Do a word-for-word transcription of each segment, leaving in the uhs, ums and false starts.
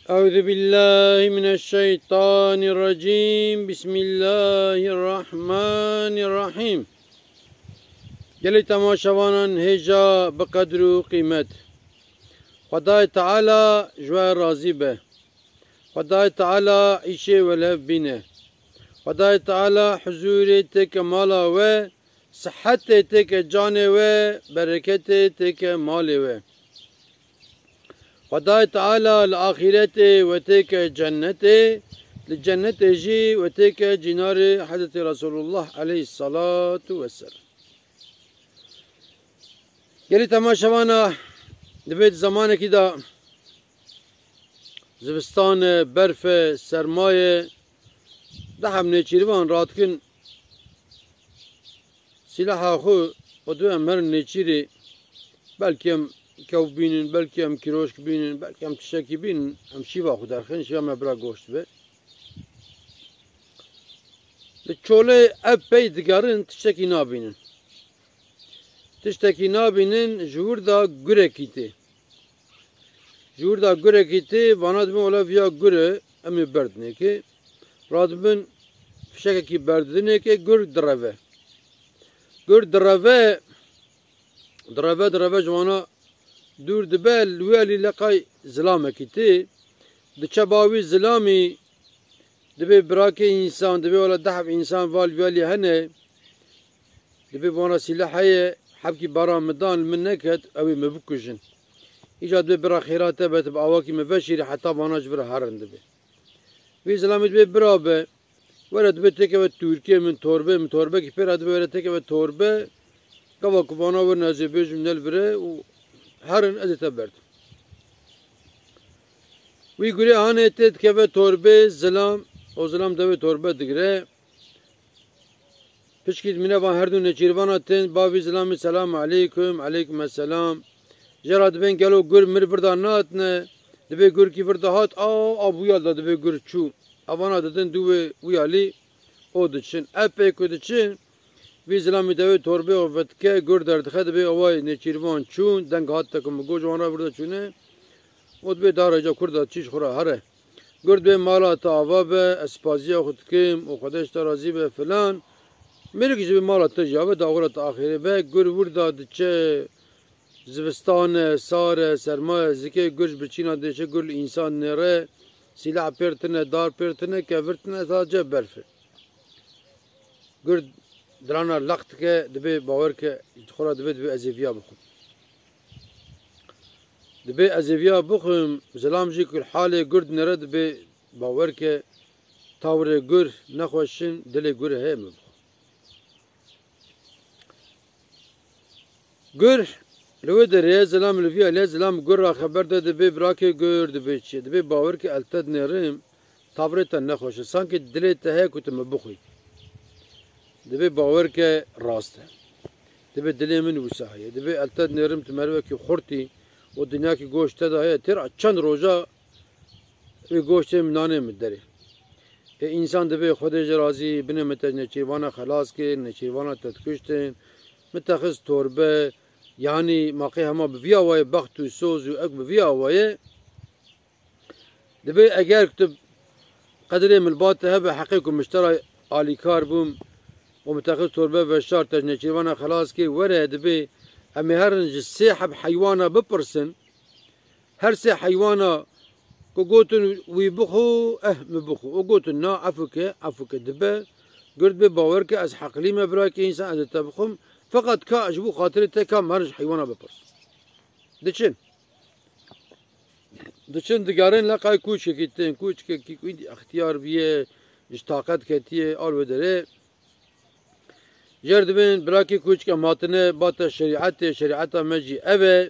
Euzu billahi mineşşeytanirracim. Bismillahirrahmanirrahim. Gelî temaşevanan hêja bi qedr û qîmet. Xwedayê Teala ji we razî be. Xwedayê Teala îşê we li hev bîne. Xwedayê Teala huzûrê têke mala we, sihetê têke canê we, bereketê têke malê we. Xwedayê Teala li axîretê we têke cennetê, li cennetê jî we têke cînarê Hezretî Resulullah aleyhissalatu vesselam. Gelî temaşevana, divê di zemanekî de zivistan e, berf e, serma ye, deheb nêçîrvan radikin sîlaha xwe û divê em herin nêçîrê, belkî em kew bînin, belkî em kîroşk bînin, belkî em tiştekî bînin, em şîva xwe derxin, şîva me bira goşt be. Li çolê ev pey digerin, tiştekî nabînin. Tiştekî nabînin, ji wir de gurekî tê. Ji wir de gurekî tê, vana dibin wele viya gur e, em ê berdinê kê. Radibin fişekekî berdinê kê, gur direve. Gur direve, direve, direve ji vana dûr dibe, li wê alî leqay zilamekî tê. Diçe ba wî zilamî, dibê birakê însan, dibê wela dehf însan val wî alî hene, dibê bona sîleh heye, hebkî bara min dan, li min neket, ew ê min bikujin. Îca dibê bira xêra te be, tu bi awakî min veşîrî, heta vana ji vir herin dibê. Wî zilamî dibê bira be, were dibê têkeve tûrkê min, torbê min, torbekî pê re dibê were têkeve torbe, gava ku vana wir ne ez ê bêjim ne li vir e û herin ez ê te berdim. Wî gurê hanê tê dikeve torbê zilam, o zilam devê torbe digire. Pişkî dimîne van her du nêçîrvana tên, bavî zilamî selam aleykum, aleykum esselam. Jê re dibên gelo gur mir vir de natine, dibê gur kî vir de hat, a, a bûya da dibê gur çû. Evana didin dû wê wî alî, o diçin. Ev pê ku diçin, vî zilamî devê torbê xwe vedike, gur derdixe, dibê eway nêçîrvan çûn, deng hat te ku min got ji wan re vir de çûne. O dibê dara ca kur de çî ji xwe re here. Gur dibê mala te ava be, ez spaziya xwe dikim û Xwedê ji te razî be filan. Mêrik ji vê mala te jî ave, daxura te axêrê be, gur wir de diçe, zivistan e, sar e, serma ye, zikê gur ji birçîna dêşe, gur li însan nêre, sîlah pêr tine, dar pêr tine, kevir tine, sadece berf e. Gur dirana leq dike, dibê bawer ke, ji xwe re dibê, dibê ez ê viya bixwim. Dibê ez ê viya bixwim, zilam jî ku li halê gur dinêre dibê bawer ke, tawirê gur nexweş in, dilê gur heye min bixwe. Gur, li wê derê zilam li vî alê zilam gur ra xeber de dibê birakê gur dibê çi? Dibê bawer ke ez te dinêrim, tawirê te nexweş e. Sankî dilê te heye ku tu min bixwî. Dibê bawer ke rast e. Dibê dilê min wisa heye. Dibê ez te dinêrim, tu merivekî xurt î û dinyakî goşt te de heye. Têra çend roja wê goştê min nanê min derê. Ê însan dibê Xwedê ji razî, binê min te ji nêçîrvana xelas kir, nêçîrvana te dikuştin, min te xist torbe, yanî ma qey hema bi vî awayê bext û soz û ek bi vî awayê, dibê eger tu qedirê min li ba te hebe heqê ku min ji te re alîkar bûm û min te xist torbe veşart, te ji nêçîrvana xelas kir, were dibê em ê herin ji sê heb heywana bipirsin, her sê heywana ku gotin wî bixwe, eh, min bixwe. Û gotin na, efû ke, efû ke dibe, gur dibê bawer ke ez heqlî me birakê însan, ez ê te bixwim. Feqet ka ji bo xatirê te ka me herin ji heywana bipirs. Diçin. Diçin digerin leqay kûçkekî tên, kûçkekî ku îdî extiyar bûye, ji taqet ketiye, al wê derê. Jer dibên birakê kûçik em hatine bate şerîetê, şerîeta me jî ev e.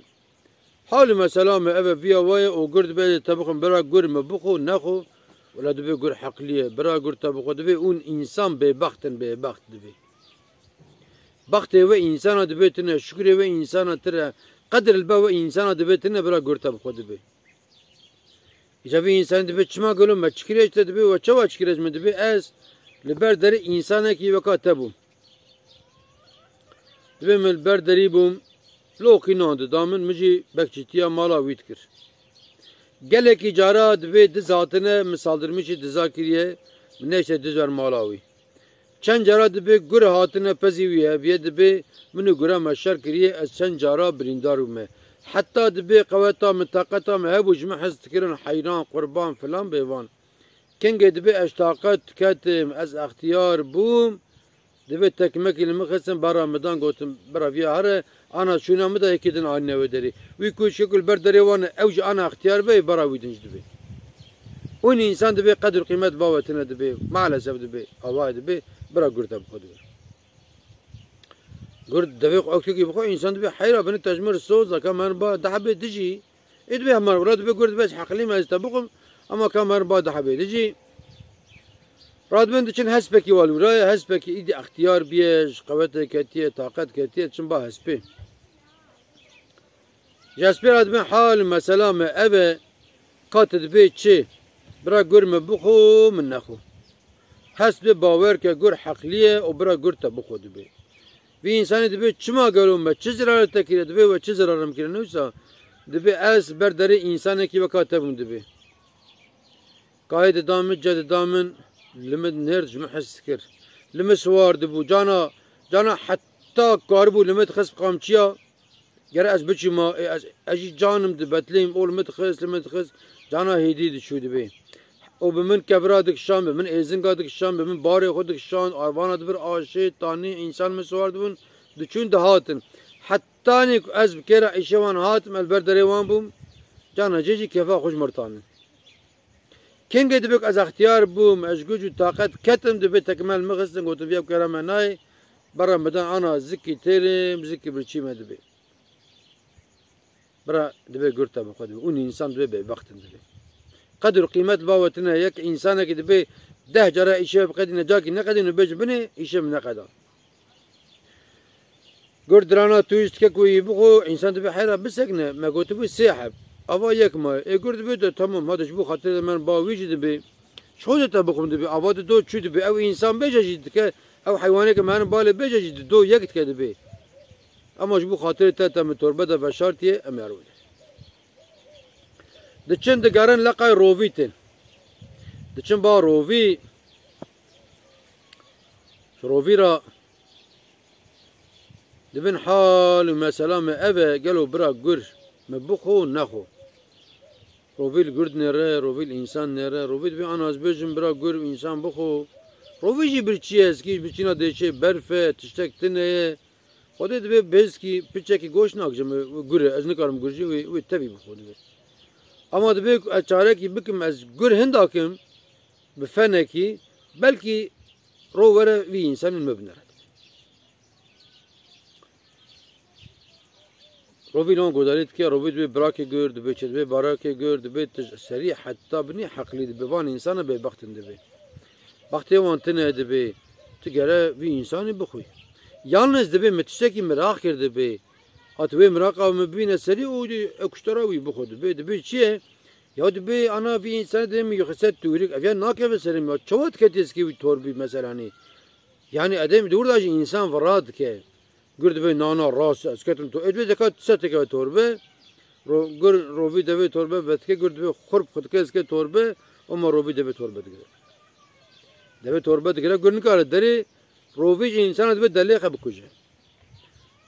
Hal û mesela me ev e, viya we ye û gur dibe te bixwin bira gur me bixwe, nexwe. Wela dibê gur heqlî ye, bira gur te bixwe dibê hûn însan bêbext in, bêbext dibê. Bextê we însana dibê tine, şukurê we însana tire, qedir li be we însana dibê tine, bira gur te bixwe dibê. Îca vî însanî dibê çima gelo me çi kiriye ji te dibê we çawa çi kiriye ji min dibê ez li ber derê însanekî weka te bûm. Dibê min li ber derî bûm, loqî nan dida min, min jî bekçîtiya mala wî dikir. Gelekî cara dibê diz hatine, min saldırmîşî diza kiriye, min neşte diz wer mala wî. Çend cara dibê gur hatine pezî wî heviye, dibê min û gura me şer kiriye, ez çend cara birîndar bûme. Heta dibê qeweta min, taqeta min hebû, ji min hez dikirin, heyran, qurban, filan bêvan. Kengê dibê ez taqet diketim, ez extiyar bûm, dibê tekmekî li min xistin, bara min dan, gotim, bira viya here, ana şûna min de yekê din anîne wê derê. Wî ku şekil ber derê wan e, ew jî ana extiyar be, bara wî din jî dibê. Û însan dibê qedir qîmet bawe tine dibê, maalesef dibê, avayê dibê, bira gur te bi xwe dibê. Gur devê xwe ew têkî bixwe, însan dibê heyra bini tejmir soz, ka mer ba deh hebê dijî. Ê dibê hemar wira dibê gur dibê ez heqlî me ez te bixwim, ama ka mer ba deh hebê dijî. Radibin diçin hespekî wal wira ye, hespekî îdî extiyar biye, ji qewetê ketiye, taqet ketiye, çin ba hespê. Ji hespê radibin hal mesela me ev e, ka tu dibê çi? Bira gur min bixwe, min nexwe. Hesp dibê bawer ke gur heqlî ye û bira gur te bixwe dibê. Vî însanê dibê çima gelo me çi zirarê te kiriye? Dibê we çi zirarim kiriye? Ne wisa dibê ez ber derê însanekî weka te bûm dibê. Kayê dida min, ce dida min, li min nêrd ji min hez dikir. Li min siwar dibû. Cana, cana heta karibû li min dixist qamçiya. Gere ez biçûma, ê, ez, ez jî canim dibetlêm, ol min dixist, li min dixist, cana hêdî diçû dibê. Û bi min kevira dikişan, bi min êzinga dikişan, bi min barê xwe dikişan, arvana dibir aşê, tanî, însan min siwar dibûn, diçûn dihatin. Hetanî ku ez bi kêra îşê wan hatim, ez ber derê wan bûm, cana cê jî kefa xwe ji mir tanin. Kengê dibê ku ez extiyar bûm, ez ji guc û taqet ketim, dibê tekmel min xistin, gotin, viya kera me nayê, bera me dan ana zikî têrim, zikî birçî me dibê. Bira dibê gur te bi xwe dibê. Û însan dibê bêbext in dibê. Qedir û qîmet bawe tine, yek însanekî dibê deh cara îşê biqedîne, cakî neqedîne, bêjin binê, îşê min neqeda. Gur dirana tu îş dike ku yî bixwe, însan dibê heyra bisekine, me gotibû sê heb. Ava yek ma. Ê gur dibê de tamam, hadi ji bo xatirê de men ba wî jî dibê. Ji xwe de te bixwim dibê, ava di do çû dibê. Ew însan bêje jî dike, ew heywanê ke me herin balê bêje jî di do yek dike dibê. Ama ji bo xatirê te, te min torbe de veşartiye, em ê erwin. Diçin digerin leqay rovî tên. Diçin ba rovî, ji rovî re dibin hal û mesela me ev e, gelo bira gur, me bixwe û nexwe. Rovî li gur dinêre, rovî li însan dinêre, rovî dibê ana ez bêjim bira gur û însan bixwe. Rovî jî birçî ye, eskî birçîna dêçê berf e, tiştek tune ye. Xwedê dibê bêzkî piçekî goş nakijim, gur e, ez nikarim gur jî wê, wê tevî bixwe dibê. Ama dibê ku ez çarekî bikim, ez gur hinda kim, bi fenekî, belkî ro were vî însanî min binere. Rovî lan godarî dike, rovî dibê birakê gur, dibê çi dibê barakê gur, dibê tu serî heta binî heqlî dibê. Van însana bêbext in dibê. Bextê wan tine dibê. Tu gere vî însanî bixwî. Yalniz dibê min tiştekî miraq kir dibê. At wê miraqa min bibîne serî û dî ew kuştara wî bixwe dibê. Dibê çi ye? Ya dibê ana vî însanê dibê min yixise tûrik. Ev ya nakeve serê min. Ya çawa diketiye eskê wî torbî meselanî? Yani edem di wir de jî însan vira dike. Gur dibê nana rast ez ketim to. Ê dibê deka tise dikeve torbe. Ro, gur rovî devê torbe vedike, gur dibê xurp xwe dike eskê torbe. Ama rovî devê torbe digire. Devê torbe digire, gur nikare derê, rovî jî însana dibê delêxe bikuje.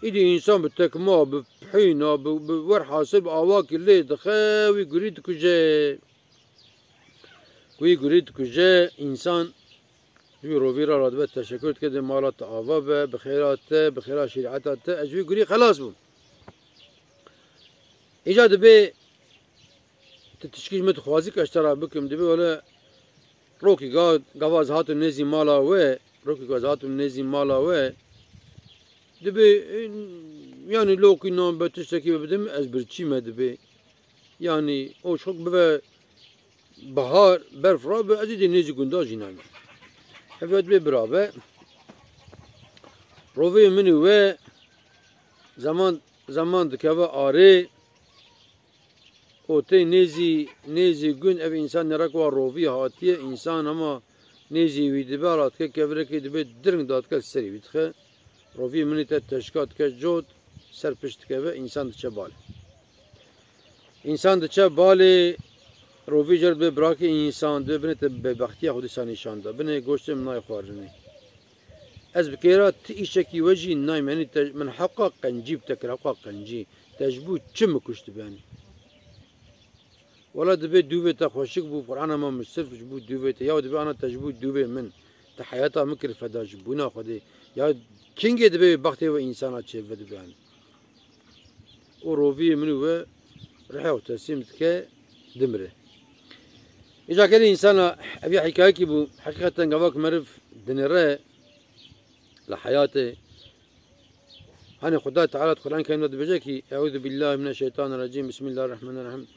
Îdî însan bi tekma, bi pihîna, bi, bi werhasil bi awakî lê dixe, wî gurî dikuje. Wî gurî dikuje, însan ji wî rovî re radibe teşekur dike, dê mala te ava be, bi xêra te, bi xêra şerîeta te, ez ji wî gurî xelas bûm. Îca dibê tu tişkî ji min dixwazî ke ez te re bikim, dibê wele rokî ga-, gava ez hatim nêzî mala we, rokî ku ez hatim nêzî mala we, dibê, e, yanî lokî nan be tiştekî be bidim, ez birçî me dibê. Yanî o şok bive bihar, berf rabe, ez ê dê nêzî gunda jî nayme. Heviyat bê birabe. Rovê min û we zeman, zeman dikeve arê. Û tê nêzî, nêzî gund ev însan nêrek wa rovî hatiye, însan hema nêzî wî dibe, radike kevirekê dibê diring dadike serî wî dixe. Rovî min ê te teşka dike cot, ser pişt dikeve, însan diçe balê. Însan diçe balê, Rovî jê re dibê birakê însan, dibê binê te bêbextiya xwe dîsa nîşan da. Binê goştê min nayê xwarinê. Ez bi kêra ti îşekî we jî nayme, yanî te, min heqa qencî bi te kir, heqa qencî. Te ji bo çi min kuştibe, yanî? Wela dibê dûvê te xweşik bû, Qur'ana me min sirf ji bo dûvê te. Ya dibê ana te ji bo dûvê min. Te heyata min kir feda ji bona Xwedê. Ya kingê dibê wê bextê we însana çêbibe, yanî? Û roviyê min û we rihê xwe teslîm dike, dimire. Îca gelê însana, ev ya hikayekî bû, heqîqeten gava ku meriv dinêre li heyatê, hani Xuda Teala di Qur'an Kerîm de dibêje ki, "Euzu billahi mineşşeytanirracim, bismillahirrahmanirrahim.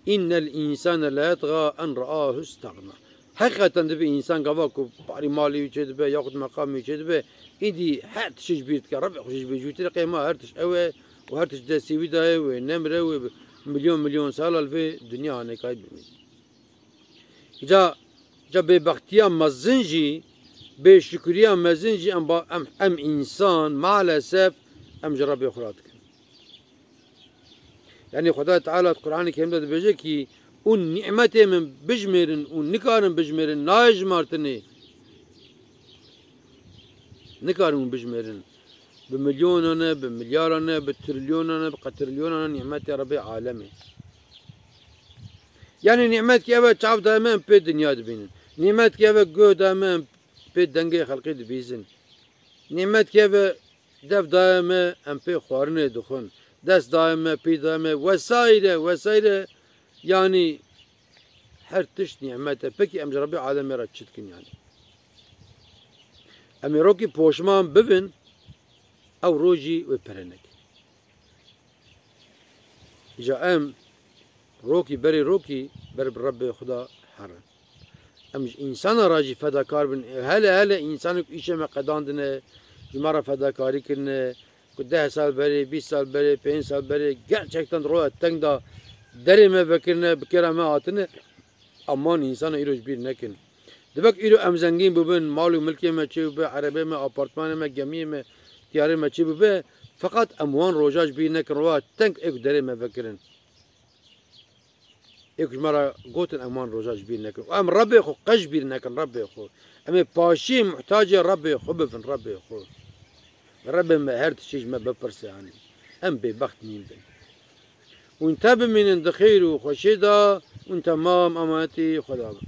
İnnel insane leyetga en raahu istagna." Heqîqeten dibê însan gava ku parî malî wî çêdibe, yaxud meqamî wî çêdibe, îdî her tişt ji bîr dike, Rebbê xwe ji bîr, ji wî tire qêma her tişt ew e û her tişt destê wî daye, wê nemire, wê bi milyon milyon sala li vê dinya hanekayî bimîne. Îca, îca bêbextiya mezin jî, bêşukriya mezin jî em ba, em, em însan, maalesef, em ji Rebbê xwe re dikin. Yanî Xuda Teala di Qur'anê Kerîm de dibêje ki, "Hûn nîmetê min bijmêrin û nikarin bijmêrin, nayê jimartinê." Nikarin hûn bijmêrin. Bi milyonan e, bi milyaran e, bi trilyonan e, bi qetrilyonana nîmetê Rebbê alemê. Yanî nîmetkî ev e, çav daye me, em pê dinya dibînin. Nîmetkî ev e, guh daye me, em pê dengê xelkê dibîzin. Nîmetkî ev e, dev daye me, em pê xwarinê dixwin. Dest daye me, pî daye me, wesaîre, wesaîre. Yanî her tişt nîmet e. Pekî em ji Rebbê alemê re çi dikin yanî? Em ê rokî poşman bibin, ew rojî wê pere nekin. Îca em rokî berê rokî ber bi Rebbê Xuda herin. Em ji însana re jî fedakar bin. Hele hele însanek îşê me qedandine, ji me re fedakarî kirine, ku deh sal berê, bîst sal berê, pênc sal berê, gerçekten roya teng da derê me vekirine, bi kêra me hatine. Aman însana îro ji bîr nekin. Dibek îro em zengîn bibin, mal û milkê me çê bibe, erebê me, apartmanê me, gemiyê me, tiyarê me çê bibe, feqet em wan roja ji bîr nekin, roya teng ê ku derê me vekirin. Ê ku ji me re gotin em wan roja ji bîr nekin. Û em Rebbê xwe qe ji bîr nekin, Rebbê xwe. Em ê paşiyê muhtacê Rebbê xwe bibin, Rebbê xwe. Rebbê me her tiştê ji me bipirse, yanî. Em bêbext nîn bin. Hûn te bimînin di xêr û xweşê de, hûn temam emanetî Xweda bin.